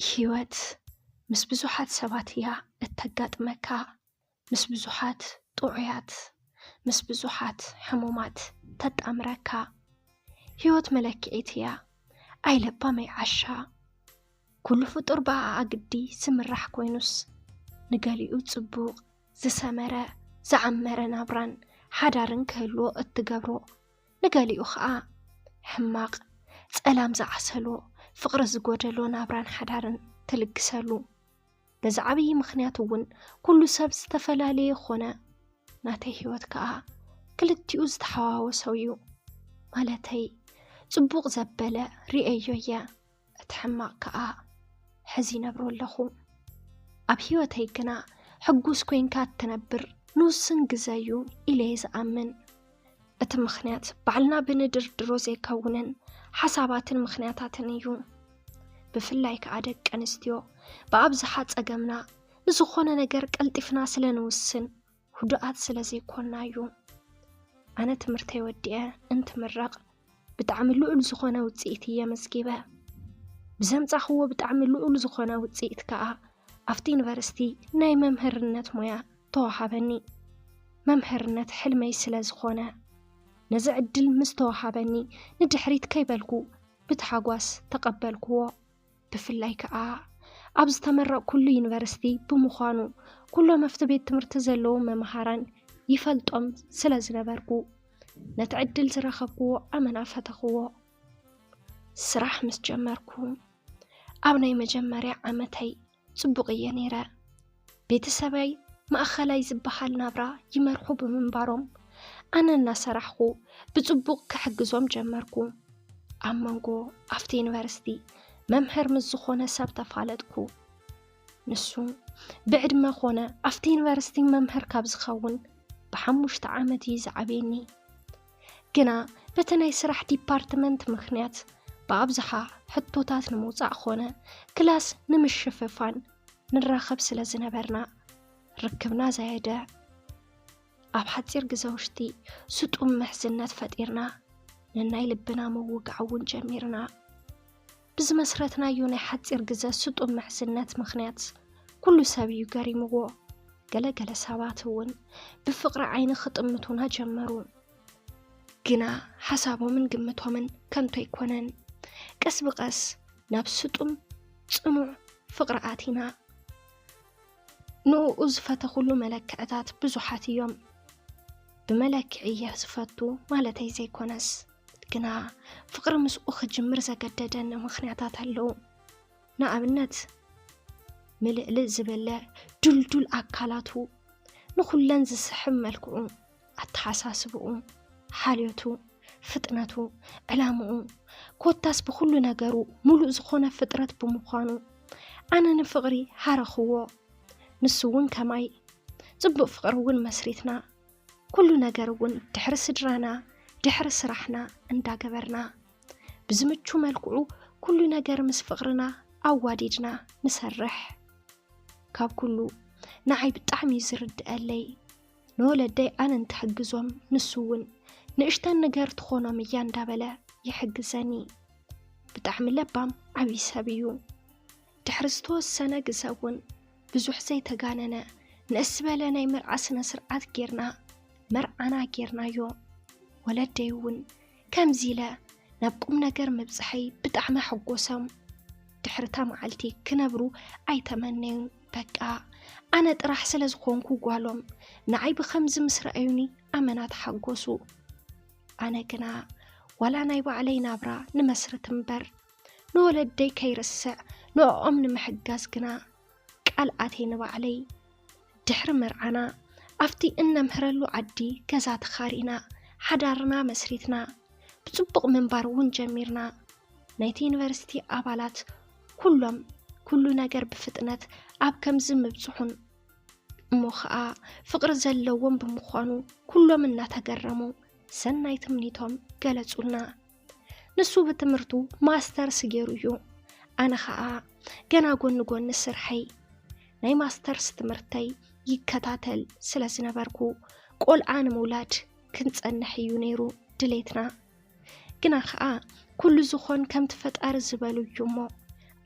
ህይወት ምስ ብዙሓት ሰባት እያ እተጋጥመካ። ምስ ብዙሓት ጥዑያት፣ ምስ ብዙሓት ሕሙማት ተጣምረካ። ህይወት መለክዒት እያ፣ ኣይለባመይ ዓሻ። ኩሉ ፍጡር ብኣኣ ግዲ ዝምራሕ ኮይኑስ፣ ንገሊኡ ጽቡቕ፣ ዝሰመረ፣ ዝዓመረ ናብራን ሓዳርን ክህልዎ እትገብሮ፣ ንገሊኡ ኸኣ ሕማቕ፣ ጸላም ዝዓሰሎ፣ ፍቕሪ ዝጎደሎ ናብራን ሓዳርን ትልግሰሉ። በዚ ዓብዪ ምኽንያት እውን ኩሉ ሰብ ዝተፈላለየ ኾነ። ናተይ ህይወት ከኣ ክልቲኡ ዝተሓዋወሰው እዩ። ማለተይ፣ ጽቡቕ ዘበለ ርእየዮ እየ፣ እቲ ሕማቕ ከኣ ሕዚ ይነብሮ ኣለኹ። ኣብ ህይወተይ ግና ሕጉስ ኮይንካ እትነብር ንውስን ግዘ እዩ ኢለ እየ ዝኣምን። እቲ ምኽንያት ባዕልና ብንድርድሮ ዘይከውንን ሓሳባትን ምኽንያታትን እዩ። ብፍላይ ከኣ ደቂ ኣንስትዮ ብኣብዝሓ ጸገምና ንዝኾነ ነገር ቀልጢፍና ስለ ንውስን፣ ህዱኣት ስለ ዘይኮንና እዩ። ኣነ ትምህርተይ ወዲኤ እንትምረቕ ብጣዕሚ ልዑል ዝኾነ ውጽኢት እየ መዝጊበ። ብዘምጻኽዎ ብጣዕሚ ልዑል ዝኾነ ውጽኢት ከኣ ኣብቲ ዩኒቨርሲቲ ናይ መምህርነት ሞያ ተዋሃበኒ። መምህርነት ሕልመይ ስለ ዝኾነ፣ ነዚ ዕድል ምስ ተዋሃበኒ ንድሕሪት ከይበልኩ ብታሕጓስ ተቐበልክዎ። ብፍላይ ከኣ ኣብ ዝተመረቕኩሉ ዩኒቨርሲቲ ብምዃኑ፣ ኩሎም ኣብቲ ቤት ትምህርቲ ዘለዉ መምሃራን ይፈልጦም ስለ ዝነበርኩ፣ ነቲ ዕድል ዝረኸብክዎ ኣመና ፈተኽዎ። ስራሕ ምስ ጀመርኩ፣ ኣብ ናይ መጀመርያ ዓመተይ ጽቡቕ እየ ነይረ። ቤተሰበይ ማእኸላይ ዝበሃል ናብራ ይመርሑ ብምንባሮም፣ ኣነ እናሰራሕኹ ብጽቡቕ ክሕግዞም ጀመርኩ። ኣብ መንጎ ኣብቲ ዩኒቨርሲቲ መምህር ምስ ዝኾነ ሰብ ተፋለጥኩ። ንሱ ብዕድመ ኾነ ኣብቲ ዩኒቨርሲቲ መምህር ካብ ዝኸውን ብሓሙሽተ ዓመት እዩ ዝዓብየኒ። ግና በቲ ናይ ስራሕ ዲፓርትመንት ምኽንያት ብኣብዝሓ ሕቶታት ንምውጻእ ኾነ ክላስ ንምሽፍፋን ንራኸብ ስለ ዝነበርና፣ ርክብና ዘየደ። ኣብ ሓጺር ግዘ ውሽጢ ስጡም ምሕዝነት ፈጢርና፣ ነናይ ልብና ምውጋዕ እውን ጀሚርና። ብዝመስረትናዮ ናይ ሓጺር ግዘ ስጡም ምሕዝነት ምኽንያት ኩሉ ሰብ እዩ ገሪምዎ። ገለ ገለ ሰባት እውን ብፍቕሪ ዓይኒ ክጥምቱና ጀመሩ። ግና ሓሳቦምን ግምቶምን ከንቱ ኣይኮነን። ቀስ ብቐስ ናብ ስጡም ጽኑዕ ፍቕሪ ኣቲና። ንእኡ ዝፈተኹሉ መለክዕታት ብዙሓት እዮም። ብመለክዒ እየ ዝፈቱ ማለተይ ዘይኮነስ፣ ግና ፍቕሪ ምስኡ ክጅምር ዘገደደኒ ምኽንያታት ኣለዉ። ንኣብነት፣ ምልዕልዕ ዝበለ ድልዱል ኣካላቱ፣ ንኹለን ዝስሕብ መልክዑ፣ ኣተሓሳስብኡ፣ ሓልዮቱ፣ ፍጥነቱ፣ ዕላምኡ፣ ኮታስ ብኹሉ ነገሩ ሙሉእ ዝኾነ ፍጥረት ብምዃኑ፣ ኣነ ንፍቕሪ ሃረኽዎ። ንሱ እውን ከማይ። ጽቡቕ ፍቕሪ እውን መስሪትና። ኩሉ ነገር እውን ድሕሪ ስድራና፣ ድሕሪ ስራሕና እንዳገበርና፣ ብዝምቹ መልክዑ ኩሉ ነገር ምስ ፍቕርና ኣዋዲድና ንሰርሕ። ካብ ኩሉ ንዓይ ብጣዕሚ እዩ ዝርድኣለይ። ንወለደይ ኣነ እንትሕግዞም፣ ንሱ እውን ንእሽተን ነገር ትኾኖም እያ እንዳበለ ይሕግዘኒ። ብጣዕሚ ለባም ዓብዪ ሰብ እዩ። ድሕሪ ዝተወሰነ ግዘ እውን ብዙሕ ዘይተጋነነ ንእስ ዝበለ ናይ መርዓ ስነ ስርዓት ጌርና መርዓና ጌርናዮ። ወለደይ እውን ከምዚ ኢለ ናብ ቁም ነገር ምብፅሐይ ብጣዕሚ ሓጎሶም። ድሕሪ እታ መዓልቲ ክነብሩ ኣይተመነዩን። በቃ ኣነ ጥራሕ ስለ ዝኾንኩ ጓሎም ንዓይ ብኸምዚ ምስ ረኣዩኒ ኣመና ተሓጎሱ። ኣነ ግና ዋላ ናይ ባዕለይ ናብራ ንመስርት እምበር ንወለደይ ከይርስዕ ንዕኦም ንምሕጋዝ ግና ቃል ኣትየ ንባዕለይ። ድሕሪ መርዓና ኣብቲ እነምህረሉ ዓዲ ገዛ ተኻሪና ሓዳርና መስሪትና ብጽቡቕ ምንባር እውን ጀሚርና። ናይቲ ዩኒቨርሲቲ ኣባላት ኩሎም ኩሉ ነገር ብፍጥነት ኣብ ከምዚ ምብጽሑን እሞ ኸኣ ፍቕሪ ዘለዎም ብምዃኑ ኩሎም እናተገረሙ ሰናይ ትምኒቶም ገለጹልና። ንሱ ብትምህርቱ ማስተርስ ገይሩ እዩ። ኣነ ኸኣ ገና ጎኒ ጎኒ ስርሐይ ናይ ማስተርስ ትምህርተይ ይከታተል ስለ ዝነበርኩ ቆልዓ ንምውላድ ክንጸንሕ እዩ ነይሩ ድሌትና። ግና ኸኣ ኩሉ ዝኾን ከምቲ ፈጣሪ ዝበሉ እዩ እሞ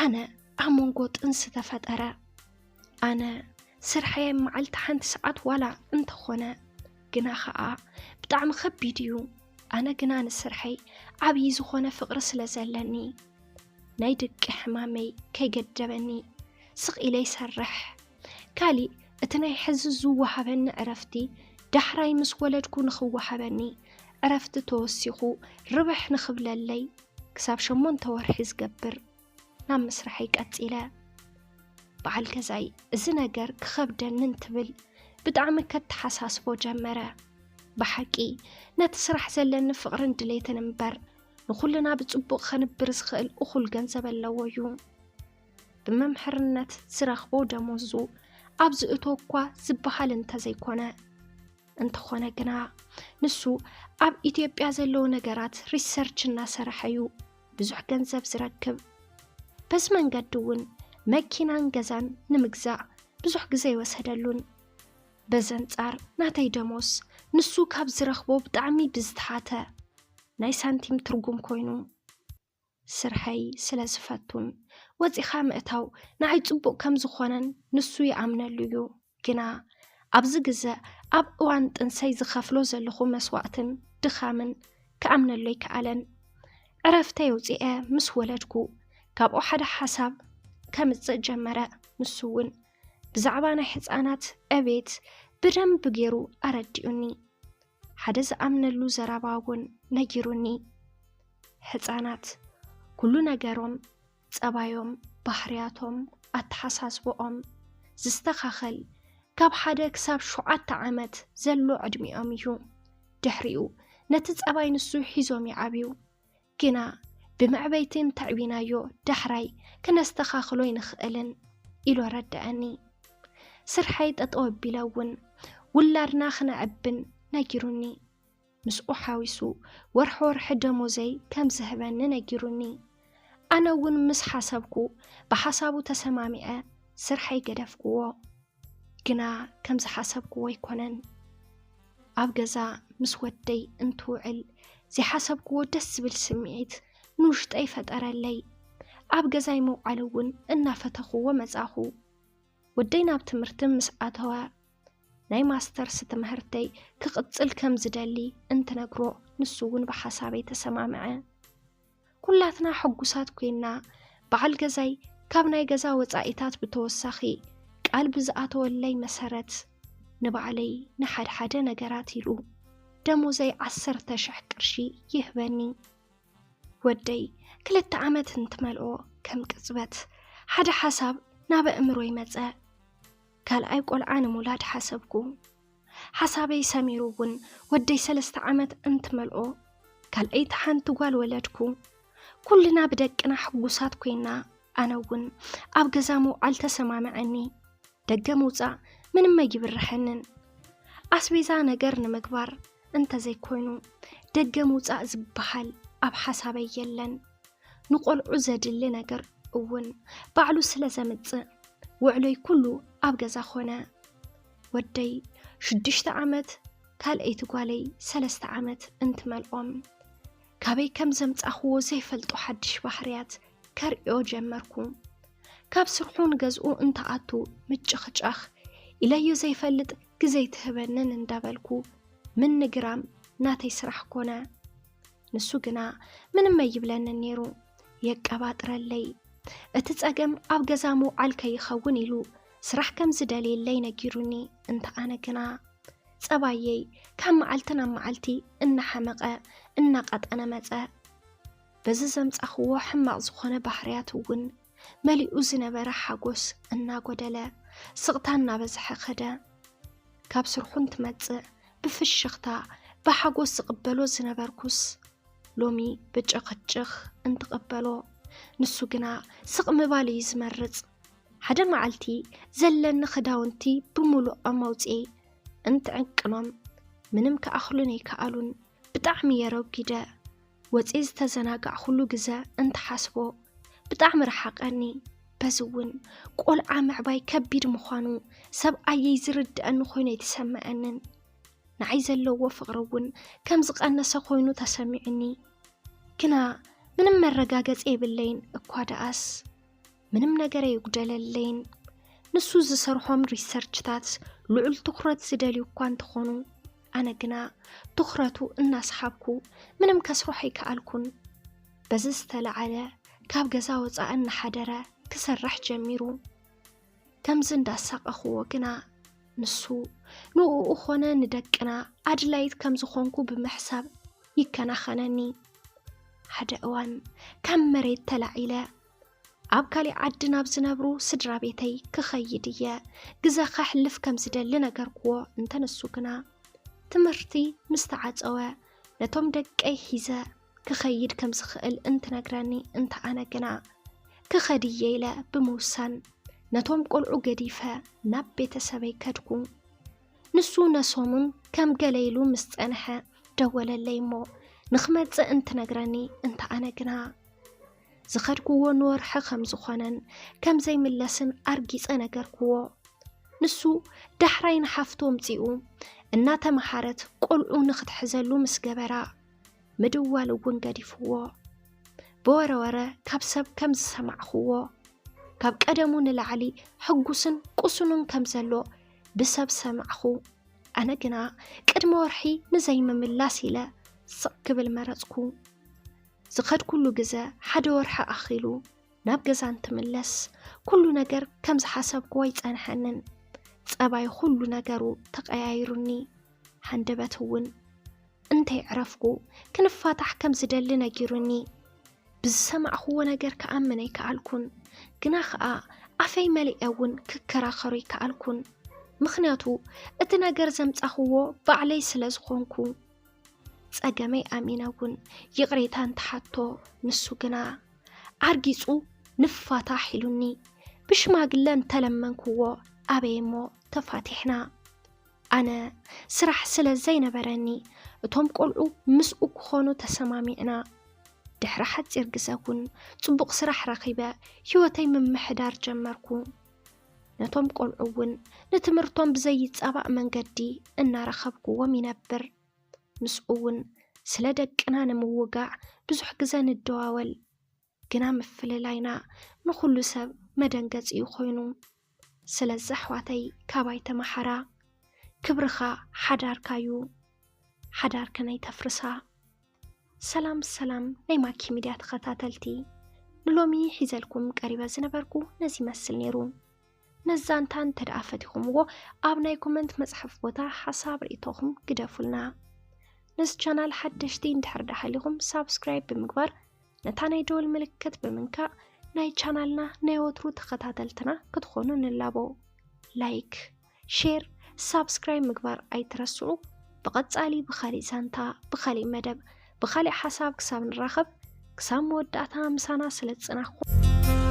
ኣነ ኣብ መንጎ ጥንሲ ተፈጠረ። ኣነ ስርሐይ መዓልቲ ሓንቲ ሰዓት ዋላ እንተኾነ፣ ግና ኸኣ ብጣዕሚ ኸቢድ እዩ። ኣነ ግና ንስርሐይ ዓብዪ ዝኾነ ፍቕሪ ስለ ዘለኒ፣ ናይ ድቂ ሕማመይ ከይገደበኒ ስቕ ኢለ ይሰርሕ። ካሊእ እቲ ናይ ሕዚ ዝወሃበኒ ዕረፍቲ፣ ዳሕራይ ምስ ወለድኩ ንኽወሃበኒ ዕረፍቲ ተወሲኹ ርብሕ ንኽብለለይ ክሳብ ሸሞንተ ወርሒ ዝገብር ናብ ምስርሐይ ቀጺለ። በዓል ገዛይ እዚ ነገር ክኸብደኒ እንትብል ብጣዕሚ ከተሓሳስቦ ጀመረ። ብሓቂ ነቲ ስራሕ ዘለኒ ፍቕርን ድሌትን እምበር ንኹልና ብጽቡቕ ከንብር ዝኽእል እኹል ገንዘብ ኣለዎ እዩ። ብመምሕርነት ዝረኽቦ ደሞዙ ኣብዚ እቶ እኳ ዝበሃል እንተዘይኮነ። እንተኾነ ግና ንሱ ኣብ ኢትዮጵያ ዘለዉ ነገራት ሪሰርች እናሰረሐ እዩ ብዙሕ ገንዘብ ዝረክብ። በዚ መንገዲ እውን መኪናን ገዛን ንምግዛእ ብዙሕ ግዜ ይወሰደሉን። በዚ ኣንጻር ናተይ ደሞዝ ንሱ ካብ ዝረኽቦ ብጣዕሚ ብዝተሓተ ናይ ሳንቲም ትርጉም ኮይኑ። ስርሐይ ስለ ዝፈቱን ወጺኻ ምእታው ንዓይ ጽቡቕ ከም ዝኾነን ንሱ ይኣምነሉ እዩ። ግና ኣብዚ ግዘ ኣብ እዋን ጥንሰይ ዝኸፍሎ ዘለኹ መስዋእትን ድኻምን ክኣምነሉ ኣይከኣለን። ዕረፍተይ ኣውጺኤ ምስ ወለድኩ ካብኡ ሓደ ሓሳብ ከምጽእ ጀመረ። ንሱ እውን ብዛዕባ ናይ ህጻናት ዕቤት ብደንብ ገይሩ ኣረዲኡኒ። ሓደ ዝኣምነሉ ዘረባ እውን ነጊሩኒ። ህጻናት ኩሉ ነገሮም፣ ጸባዮም፣ ባህርያቶም፣ ኣተሓሳስብኦም ዝስተኻኸል ካብ ሓደ ክሳብ ሸውዓተ ዓመት ዘሎ ዕድሚኦም እዩ። ድሕሪኡ ነቲ ጸባይ ንሱ ሒዞም ይዓብዩ። ግና ብመዕበይቲ እንተዕቢናዮ ዳሕራይ ክነስተኻኽሎ ኣይንኽእልን ኢሉ ኣረድኣኒ። ስርሐይ ጠጠው ኣቢለ እውን ውላድና ክነዕብን ነጊሩኒ። ምስኡ ሓዊሱ ወርሒ ወርሒ ደሞዘይ ከም ዝህበኒ ነጊሩኒ። ኣነ እውን ምስ ሓሰብኩ ብሓሳቡ ተሰማሚዐ ስርሐይ ገደፍክዎ። ግና ከም ዝሓሰብክዎ ኣይኮነን። ኣብ ገዛ ምስ ወደይ እንትውዕል ዘይሓሰብክዎ ደስ ዝብል ስምዒት ንውሽጠይ ፈጠረለይ። ኣብ ገዛይ ምውዓል እውን እናፈተኽዎ መጻኹ። ወደይ ናብ ትምህርቲ ምስ ኣተወ ናይ ማስተርስ ትምህርተይ ክቕጽል ከም ዝደሊ እንትነግሮ ንሱ እውን ብሓሳበይ ተሰማምዐ። ኩላትና ሕጉሳት ኮይና በዓል ገዛይ ካብ ናይ ገዛ ወጻኢታት ብተወሳኺ ቃል ብዝኣተወለይ መሰረት ንባዕለይ ንሓድሓደ ነገራት ኢሉ ደሞዘይ ዓሰርተ ሽሕ ቅርሺ ይህበኒ። ወደይ ክልተ ዓመት እንትመልኦ ከም ቅጽበት ሓደ ሓሳብ ናብ ኣእምሮይ መጸ። ካልኣይ ቆልዓ ንምውላድ ሓሰብኩ። ሓሳበይ ሰሚሩ እውን ወደይ ሰለስተ ዓመት እንትመልኦ ካልኣይቲ ሓንቲ ጓል ወለድኩ። ኩልና ብደቅና ሕጉሳት ኮይና ኣነ እውን ኣብ ገዛ ምውዓል ተሰማምዐኒ። ደገ ምውጻእ ምንም ኣይብርሐንን። ኣስቤዛ ነገር ንምግባር እንተዘይኮይኑ ደገ ምውጻእ ዝበሃል ኣብ ሓሳበይ የለን። ንቆልዑ ዘድሊ ነገር እውን ባዕሉ ስለ ዘምጽእ ውዕሎይ ኩሉ ኣብ ገዛ ኾነ። ወደይ ሽዱሽተ ዓመት ካልኣይቲ ጓለይ ሰለስተ ዓመት እንትመልኦም ካበይ ከም ዘምጻኽዎ ዘይፈልጦ ሓድሽ ባህርያት ከርእዮ ጀመርኩ። ካብ ስርሑ ንገዝኡ እንተኣቱ ምጭኽጫኽ ኢለዮ ዘይፈልጥ ግዜ ኣይትህበንን እንዳበልኩ ምንግራም ናተይ ስራሕ ኮነ። ንሱ ግና ምንም ኣይብለንን ነይሩ፣ የቀባጥረለይ። እቲ ጸገም ኣብ ገዛ ምውዓል ከይኸውን ኢሉ ስራሕ ከም ዝደልየለይ ነጊሩኒ፣ እንተ ኣነ ግና ጸባየይ ካብ መዓልቲ ናብ መዓልቲ እናሓመቐ እናቐጠነ መጸ። በዚ ዘምጻኽዎ ሕማቕ ዝኾነ ባህርያት እውን መሊኡ ዝነበረ ሓጎስ እናጎደለ ስቕታ እናበዝሐ ከደ። ካብ ስርሑ እንትመጽእ ብፍሽኽታ ብሓጎስ ዝቕበሎ ዝነበርኩስ ሎሚ ብጭቕጭኽ እንትቕበሎ ንሱ ግና ስቕ ምባል እዩ ዝመርጽ። ሓደ መዓልቲ ዘለኒ ክዳውንቲ ብምሉኦም ኣውጽኤ እንትዕቅኖም ምንም ክኣኽሉን ኣይከኣሉን። ብጣዕሚ እየ ረጒደ። ወጺኤ ዝተዘናጋዕኩሉ ግዘ እንትሓስቦ ብጣዕሚ ረሓቐኒ። በዚ እውን ቆልዓ ምዕባይ ከቢድ ምዃኑ ሰብኣየይ ዝርድኣኒ ኮይኑ ኣይተሰምዐንን። ንዓይ ዘለዎ ፍቕሪ እውን ከም ዝቐነሰ ኮይኑ ተሰሚዑኒ። ግና ምንም መረጋገጺ የብለይን እኳ ደኣስ። ምንም ነገር ኣይጉደለለይን። ንሱ ዝሰርሖም ሪሰርችታት ልዑል ትኹረት ዝደልዩ እኳ እንተኾኑ፣ ኣነ ግና ትኹረቱ እናስሓብኩ ምንም ከስርሖ ኣይከኣልኩን። በዚ ዝተለዓለ ካብ ገዛ ወፃኢ እናሓደረ ክሰርሕ ጀሚሩ። ከምዚ እንዳሳቐኽዎ ግና ንሱ ንእኡ ኾነ ንደቅና ኣድላይት ከም ዝኾንኩ ብምሕሳብ ይከናኸነኒ። ሓደ እዋን ካብ መሬት ተላዒለ ኣብ ካሊእ ዓዲ ናብ ዝነብሩ ስድራ ቤተይ ክኸይድ እየ። ግዘ ከሕልፍ ከም ዝደሊ ነገርክዎ። እንተ ንሱ ግና ትምህርቲ ምስ ተዓፀወ ነቶም ደቀይ ሒዘ ክኸይድ ከም ዝኽእል እንትነግረኒ፣ እንተ ኣነ ግና ክኸድ እየ ኢለ ብምውሳን ነቶም ቆልዑ ገዲፈ ናብ ቤተሰበይ ከድኩ። ንሱ ነሰሙን ከም ገለ ኢሉ ምስ ጸንሐ ደወለለይ እሞ ንኽመጽእ እንትነግረኒ፣ እንተ ኣነ ግና ዝኸድክዎ ንወርሒ ከም ዝኾነን ከም ዘይምለስን ኣርጊጸ ነገርክዎ። ንሱ ዳሕራይ ንሓፍቱ ኣምጺኡ እናተመሃረት ቆልዑ ንኽትሕዘሉ ምስ ገበራ፣ ምድዋል እውን ገዲፍዎ። ብወረ ወረ ካብ ሰብ ከም ዝሰማዕኽዎ፣ ካብ ቀደሙ ንላዕሊ ሕጉስን ቁሱንን ከም ዘሎ ብሰብ ሰማዕኹ። ኣነ ግና ቅድሚ ወርሒ ንዘይምምላስ ኢለ ስቕ ክብል መረጽኩ። ዝኸድኩሉ ግዘ ሓደ ወርሒ ኣኺሉ። ናብ ገዛ እንትምለስ ኩሉ ነገር ከም ዝሓሰብክዎ ኣይጸንሐንን። ጸባይ ኩሉ ነገሩ ተቐያይሩኒ። ሃንደበት እውን እንተይዕረፍኩ ክንፋታሕ ከም ዝደሊ ነጊሩኒ። ብዝሰማዕኽዎ ነገር ክኣምን ኣይከኣልኩን። ግና ኸኣ ኣፈይ መሊኤ እውን ክከራኸሮ ኣይከኣልኩን። ምኽንያቱ እቲ ነገር ዘምጻኽዎ ባዕለይ ስለ ዝኾንኩ። ጸገመይ ኣሚነ እውን ይቕሬታ እንትሓቶ፣ ንሱ ግና ኣርጊጹ ንፋታሕ ኢሉኒ። ብሽማግለ እንተለመንክዎ ኣበየ እሞ ተፋቲሕና። ኣነ ስራሕ ስለ ዘይነበረኒ እቶም ቆልዑ ምስኡ ክኾኑ ተሰማሚዕና። ድሕሪ ሓጺር ግዘ እውን ጽቡቕ ስራሕ ረኺበ ህይወተይ ምምሕዳር ጀመርኩ። ነቶም ቆልዑ እውን ንትምህርቶም ብዘይጻባእ መንገዲ እናረኸብክዎም ይነብር። ምስኡ እውን ስለ ደቅና ንምውጋዕ ብዙሕ ግዘ ንደዋወል። ግና ምፍልላይና ንኹሉ ሰብ መደንገጺ እዩ ኮይኑ። ስለዚ ኣሕዋተይ ካባይ ተመሓራ። ክብርኻ ሓዳርካ እዩ። ሓዳርክን ኣይተፍርሳ። ሰላም ሰላም ናይ ማኪ ሚድያ ተኸታተልቲ፣ ንሎሚ ሒዘልኩም ቀሪበ ዝነበርኩ ነዚ ይመስል ነይሩ። ነዚ ዛንታ እንተ ደኣ ፈቲኹምዎ ኣብ ናይ ኮመንት መፅሓፍ ቦታ ሓሳብ ርእይቶኹም ግደፉልና። ነዚ ቻናል ሓደሽቲ እንድሕር ደኣ ሃሊኹም ሳብስክራይብ ብምግባር ነታ ናይ ደወል ምልክት ብምንካእ ናይ ቻናልና ናይ ወትሩ ተኸታተልትና ክትኾኑ ንላቦ። ላይክ፣ ሼር፣ ሳብስክራይብ ምግባር ኣይትረስዑ። ብቐጻሊ ብኻሊእ ዛንታ፣ ብኻሊእ መደብ፣ ብኻሊእ ሓሳብ ክሳብ ንራኸብ፣ ክሳብ መወዳእታ ምሳና ስለ ዝጸናሕኩም